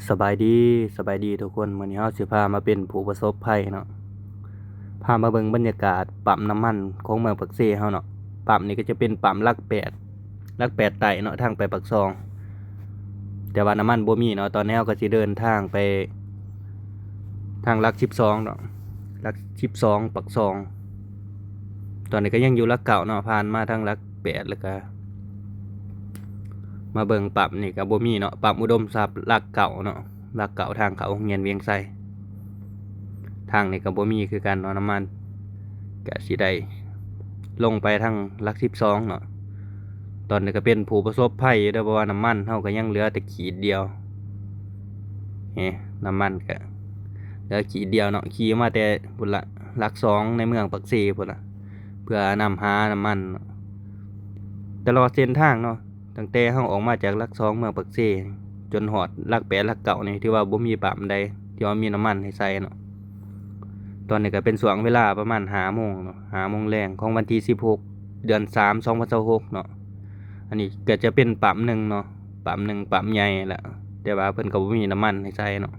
ສະບາຍດີ, ສະບາຍດີທຸກຄົນ. ມື້ນີ້ເຮົາຊິພາມາເປັນຜູ້ປະສົບໄພເນາະ, ພາມາເບິ່ງບັນຍາກາດປ້ຳນ້ຳມັນຂອງເມືອງປາກເຊເຮົາເນາະ. ປ້ຳນີ້ກໍຈະເປັນປ້ຳຫຼັກແປດ, ຫຼັກແປດໃຕ້ເນາະ, ທາງໄປປາກຊ່ອງ, ແຕ່ວ່ານ້ຳມັນບໍ່ມີເນາະ. ຕອນນີ້ເຮົາກໍຊິເດີນທາງໄປທາງຫຼັກສິບສອງເນາະ, ຫຼັກສິບສອງປາກຊ່ອງ. ຕອນນີ້ກໍຍັງຢູ່ຫຼັກເກົ້າເນາະ, ຜ່ານມາທາງຫຼັກແປດ ແລ້ວກໍມາເບິ່ງປ້ຳນີ້ກໍບໍ່ມີເນາະ, ປ້ຳອຸດົມຊັບຫຼັກເກົ້າເນາະ, ຫຼັກເກົ້າທາງເຂົ້າໂຮງຮຽນວຽງໄຊ. ທາງນີ້ກໍບໍ່ມີຄືກັນເນາະ, ນ້ຳມັນ. ກະຊິໄດ້ລົງໄປທາງຫຼັກສິບສອງເນາະ. ຕອນນີ້ກໍເປັນຜູ້ປະສົບໄພຢູ່ເດີ, ເພາະວ່ານ້ຳມັນເຮົາກໍຍັງເຫຼືອແຕ່ຂີດດຽວ. ເອີ ນ້ຳມັນກໍເຫຼືອຂີດດຽວເນາະ, ຂີ່ມາແຕ່ພຸ້ນລະ ຫຼັກສອງໃນເມືອງປາກເຊພຸ້ນລະ, ເພື່ອນຳຫານ້ຳມັນເນາະ. ຕະຫຼອດເສັ້ນທາງເນາະ, ຕັ້ງແຕ່ເຮົາອອກມາຈາກຫຼັກສອງເມືອງປາກເຊ ຈົນຮອດຫຼັກແປດ ຫຼັກເກົ້ານີ້ ຖືວ່າບໍ່ມີປ້ຳໃດທີ່ວ່າມີນ້ຳມັນໃຫ້ໃສ່ເນາະ. ຕອນນີ້ກໍເປັນຊ່ວງເວລາປະມານຫ້າໂມງເນາະ, ຫ້າໂມງແລງຂອງວັນທີສິບຫົກ ເດືອນສາມ ສອງພັນຊາວຫົກເນາະ. ອັນນີ້ກໍຈະເປັນປ້ຳໜຶ່ງເນາະ, ປ້ຳໜຶ່ງ ປ້ຳໃຫຍ່ລະ, ແຕ່ວ່າເພິ່ນກໍບໍ່ມີນ້ຳມັນໃຫ້ໃສ່ເນາະ.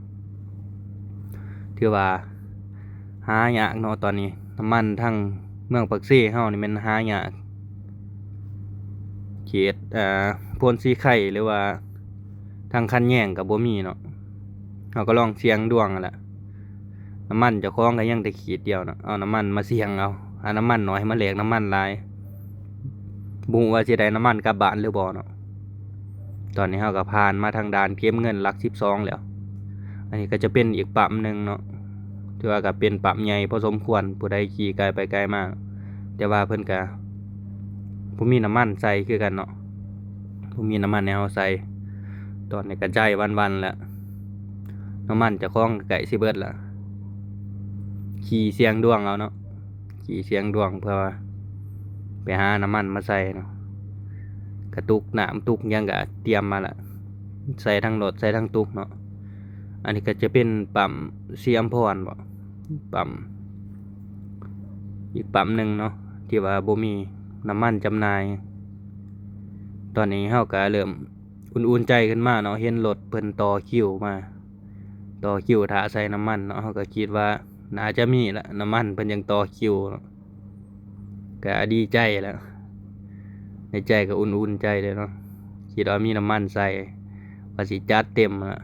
ຖືວ່າຫາຍາກເນາະ, ຕອນນີ້ນ້ຳມັນທາງເມືອງປາກເຊເຮົານີ້ແມ່ນຫາຍາກ. ເຂດ ເອີ ໂພນສີໄຄ ຫຼືວ່າທາງຄັນແຍງກໍບໍ່ມີເນາະ. ເຮົາກໍລອງສ່ຽງດວງຫັ້ນລະ, ນ້ຳມັນເຈົ້າຂອງກໍຍັງແຕ່ຂີດດຽວເນາະ, ເອົານ້ຳມັນມາສ່ຽງເອົາ, ຫານ້ຳມັນໜ້ອຍມາແລກນ້ຳມັນຫຼາຍ, ບໍ່ຮູ້ວ່າຊິໄດ້ນ້ຳມັນກັບບ້ານຫຼືບໍ່ເນາະ. ຕອນນີ້ເຮົາກໍຜ່ານມາທາງດ່ານເກັບເງິນຫຼັກສິບສອງແລ້ວ. ອັນນີ້ກໍຈະເປັນອີກປ້ຳໜຶ່ງເນາະ, ຖືວ່າກໍເປັນປ້ຳໃຫຍ່ພໍສົມຄວນ, ຜູ້ໃດຂີ່ໄກໄປໄກມາ, ແຕ່ວ່າເພິ່ນກໍບໍ່ມີນ້ຳມັນໃສ່ຄືກັນເນາະ, ບໍ່ມີນ້ຳມັນໃຫ້ເຮົາໃສ່. ຕອນນີ້ກໍໃຈວັນໆແລ້ວ, ນ້ຳມັນເຈົ້າຂອງກໍໃກ້ຊິເບິດລະ. ຂີ່ສ່ຽງດວງເອົາເນາະ, ຂີ່ສ່ຽງດວງເພື່ອວ່າໄປຫານ້ຳມັນມາໃສ່ເນາະ. ກະຕຸກນ້ຳຕຸກຫຍັງກະຕຽມມາລະ, ໃສ່ທັງລົດໃສ່ທັງຕຸກເນາະ. ອັນນີ້ກໍຈະເປັນປ້ຳສີອຳພອນບໍ, ປ້ຳ ອີກປ້ຳໜຶ່ງເນາະ ທີ່ວ່າບໍ່ມີນ້ຳມັນຈຳໜ່າຍ. ຕອນນີ້ເຮົາກໍເລີ່ມອຸ່ນໆໃຈຂຶ້ນມາເນາະ, ເຫັນລົດເພິ່ນຕໍ່ຄິວມາ, ຕໍ່ຄິວຖ້າໃສ່ນ້ຳມັນເນາະ. ເຮົາກໍຄິດວ່າໜ້າຈະມີລະ, ນ້ຳມັນເພິ່ນຍັງຕໍ່ຄິວເນາະ. ກະດີໃຈແລ້ວ, ໃນໃຈກະອຸ່ນໆໃຈເດ້ເນາະ, ຄິດວ່າມີນ້ຳມັນໃສ່ ວ່າຊິຈັດເຕັມລະ.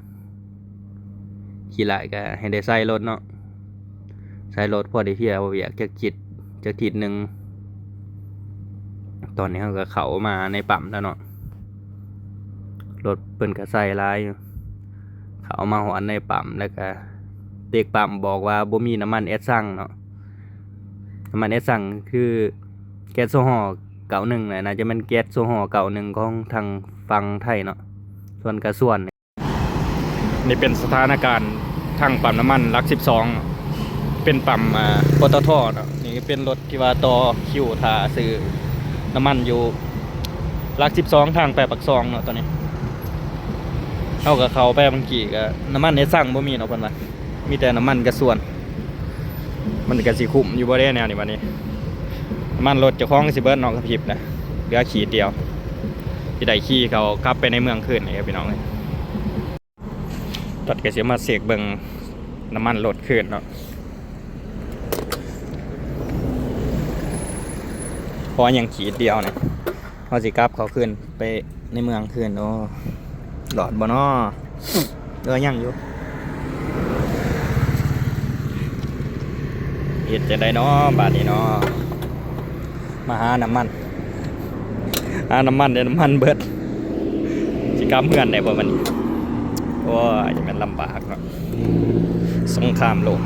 ຂີ້ຫຼ້າຍກະໃຫ້ໄດ້ໃສ່ລົດເນາະ, ໃສ່ລົດພໍໄດ້ເພຍວຽກຈັກທິດ ຈັກທິດໜຶ່ງ. ຕອນນີ້ເຮົາກະເຂົ້າມາໃນປ້ຳແລ້ວເນາະ, ລົດເພິ່ນກະໃສ່ຫຼາຍຢູ່. ເຂົ້າມາຮອດໃນປ້ຳ ແລ້ວກະເດັກປ້ຳບອກວ່າບໍ່ມີນ້ຳມັນແອັດຊັງເນາະ. ນ້ຳມັນແອັດຊັງຄືແກັດໂຊຮໍເກົ້າໜຶ່ງແຫຼະ, ໜ້າຈະແມ່ນແກັດໂຊຮໍເກົ້າໜຶ່ງຂອງທາງຝັ່ງໄທເນາະ, ສ່ວນກະຊວນ. ນີ້ເປັນສະຖານະການທາງປ້ຳນ້ຳມັນຫຼັກສິບສອງເນາະ, ເປັນປ້ຳ ອາ ປຕທ ເນາະ. ນີ້ເປັນລົດທີ່ວ່າຕໍ່ຄິວຖ້າຊື້ນ້ຳມັນຢູ່ຫຼັກສິບສອງ ທາງໄປປາກຊ່ອງເນາະ. ຕອນນີ້ເຮົາກໍເຂົ້າໄປບາງກີ້ກໍນ້ຳມັນແອັດຊັງບໍ່ມີເນາະ ເພິ່ນວ່າ ມີແຕ່ນ້ຳມັນກະຊວນ. ມັນກະຊິຄຸ້ມຢູ່ບໍ່ເດ ແນວນີ້ບັດນີ້? ນ້ຳມັນລົດເຈົ້າຂອງຊິເບິດເນາະ ກະພິບນະ, ເຫຼືອຂີດດຽວ ຊິໄດ້ຂີ່ເຂົ້າກັບໄປໃນເມືອງຄືນເດ້ ພີ່ນ້ອງເອີຍ. ຕັດກະຊິມາເຊັກເບິ່ງນ້ຳມັນລົດຄືນເນາະ, ເພາະວ່າຍັງຂີດດຽວນີ້. ເຮົາຊິກັບເຂົ້າຄືນໄປໃນເມືອງຄືນ. ໂອ້ ລອດບໍ່ນໍ? ເອີ ຍັງຢູ່. ເຮັດຈັ່ງໃດນໍບາດນີ້ນໍ? ມາຫານ້ຳມັນ, ຫານ້ຳມັນແຕ່ນ້ຳມັນເບິດ. ຊິກັບເຮືອນໄດ້ບໍ່ບັດນີ້? ໂອ້ຍ ຈະແມ່ນລຳບາກເນາະ. ສົງຄາມໂລກ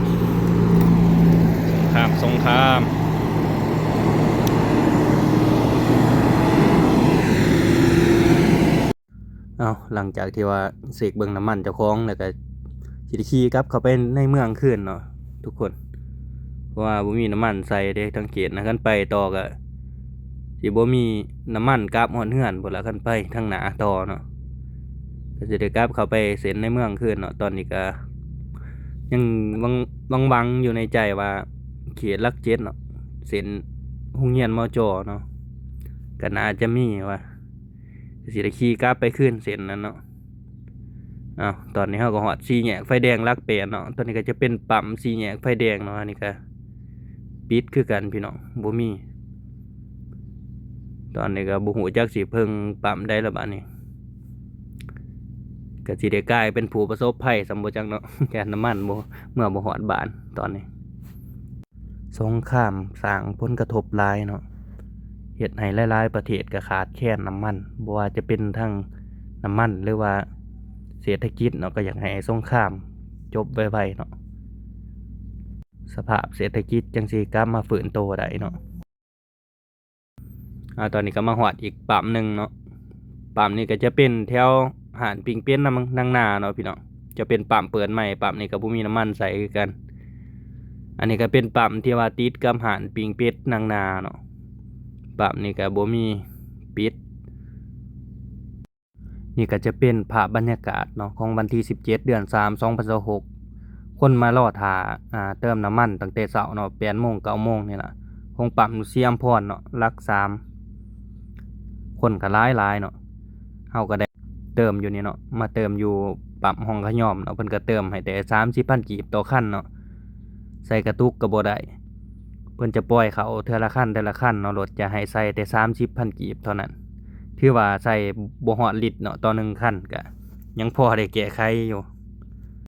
ສົງຄາມ ສົງຄາມ. ເອົ້າ ຫຼັງຈາກທີ່ວ່າເຊັກເບິ່ງນ້ຳມັນເຈົ້າຂອງ ແລ້ວກະຊິໄດ້ຂີ່ກັບເຂົ້າໄປໃນເມືອງຄືນເນາະທຸກຄົນ, ເພາະວ່າບໍ່ມີນ້ຳມັນໃສ່ເດ້. ສັງເກດນະ ຄັນໄປຕໍ່ກະຊິບໍ່ມີນ້ຳມັນກັບຮອດເຮືອນພຸ້ນລະ ຄັນໄປທາງໜ້າຕໍ່ເນາະ. ກະຊິໄດ້ກັບເຂົ້າໄປເສັ້ນໃນເມືອງຄືນເນາະ. ຕອນນີ້ກະຍັງຫວັງໆຢູ່ໃນໃຈວ່າເຂດຫຼັກເຈັດເນາະ, ເສັ້ນໂຮງຮຽນ ມຈ ເນາະ, ກະໜ້າຈະມີວ່າ ກະຊິໄດ້ຂີ່ກັບໄປຄືນເສັ້ນນັ້ນເນາະ. ອ້າວ ຕອນນີ້ເຮົາກໍຮອດສີ່ແຍກໄຟແດງຫຼັກແປດເນາະ. ຕອນນີ້ກໍຈະເປັນປ້ຳສີ່ແຍກໄຟແດງເນາະ. ອັນນີ້ກໍປິດຄືກັນພີ່ນ້ອງ ບໍ່ມີ. ຕອນນີ້ກໍບໍ່ຮູ້ຈັກຊິເພິ່ງປ້ຳໃດລະບາດນີ້. ກໍຊິໄດ້ກາຍເປັນຜູ້ປະສົບໄພຊ້ຳບໍ່ຈັກເນາະ ແກນນ້ຳມັນບໍ່ ເມືອບໍ່ຮອດບ້ານຕອນນີ້. ສົງຄາມສ້າງຜົນກະທົບຫຼາຍເນາະ ເຮັດໃຫ້ຫຼາຍໆປະເທດກໍຂາດແຄນນ້ຳມັນ ບໍ່ວ່າຈະເປັນທັງນ້ຳມັນ ຫຼືວ່າເສດຖະກິດເນາະ. ກໍຢາກໃຫ້ສົງຄາມຈົບໄວໆເນາະ ສະພາບເສດຖະກິດຈັ່ງຊິກັບມາຟື້ນໂຕໄດ້ເນາະ. ອາ ຕອນນີ້ກໍມາຮອດອີກປ້ຳໜຶ່ງເນາະ. ປ້ຳນີ້ກໍຈະເປັນແຖວຮ້ານປີ້ງເປັດນຳນາງນາເນາະພີ່ນ້ອງ. ຈະເປັນປ້ຳເປີດໃໝ່. ປ້ຳນີ້ກໍບໍ່ມີນ້ຳມັນໃຊ້ຄືກັນ. ອັນນີ້ກໍເປັນປ້ຳທີ່ວ່າຕິດກັບຮ້ານປີ້ງເປັດນາງນາເນາະ. ປ້ຳນີ້ກໍບໍ່ມີ ປິດ. ນີ້ກໍຈະເປັນພາບບັນຍາກາດເນາະ ຂອງວັນທີສິບເຈັດ ເດືອນສາມ ສອງພັນຊາວຫົກ. ຄົນມາລໍຖ້າ ອ່າ ເຕີມນ້ຳມັນຕັ້ງແຕ່ເຊົ້າເນາະ ແປດໂມງ ເກົ້າໂມງນີ້ລະ ຂອງປ້ຳຢູ່ສະຫຍາມພອນເນາະ ຫຼັກສາມ. ຄົນກໍຫຼາຍໆເນາະ. ເຮົາກໍໄດ້ເຕີມຢູ່ນີ້ເນາະ ມາເຕີມຢູ່ປ້ຳຮ່ອງຂະຫຍອມເນາະ. ເພິ່ນກໍເຕີມໃຫ້ແຕ່ສາມສິບພັນກີບຕໍ່ຄັນເນາະ. ໃສ່ກະຕຸກກໍບໍ່ໄດ້. ເພິ່ນຈະປ່ອຍເຂົ້າເທື່ອລະຄັນ ເທື່ອລະຄັນເນາະ. ລົດຈະໃຫ້ໃສ່ແຕ່ສາມສິບພັນກີບເທົ່ານັ້ນ. ຖືວ່າໃສ່ບໍ່ຮອດລິດເນາະ ຕໍ່ໜຶ່ງຄັນ ກະຍັງພໍໄດ້ແກ້ໄຂຢູ່.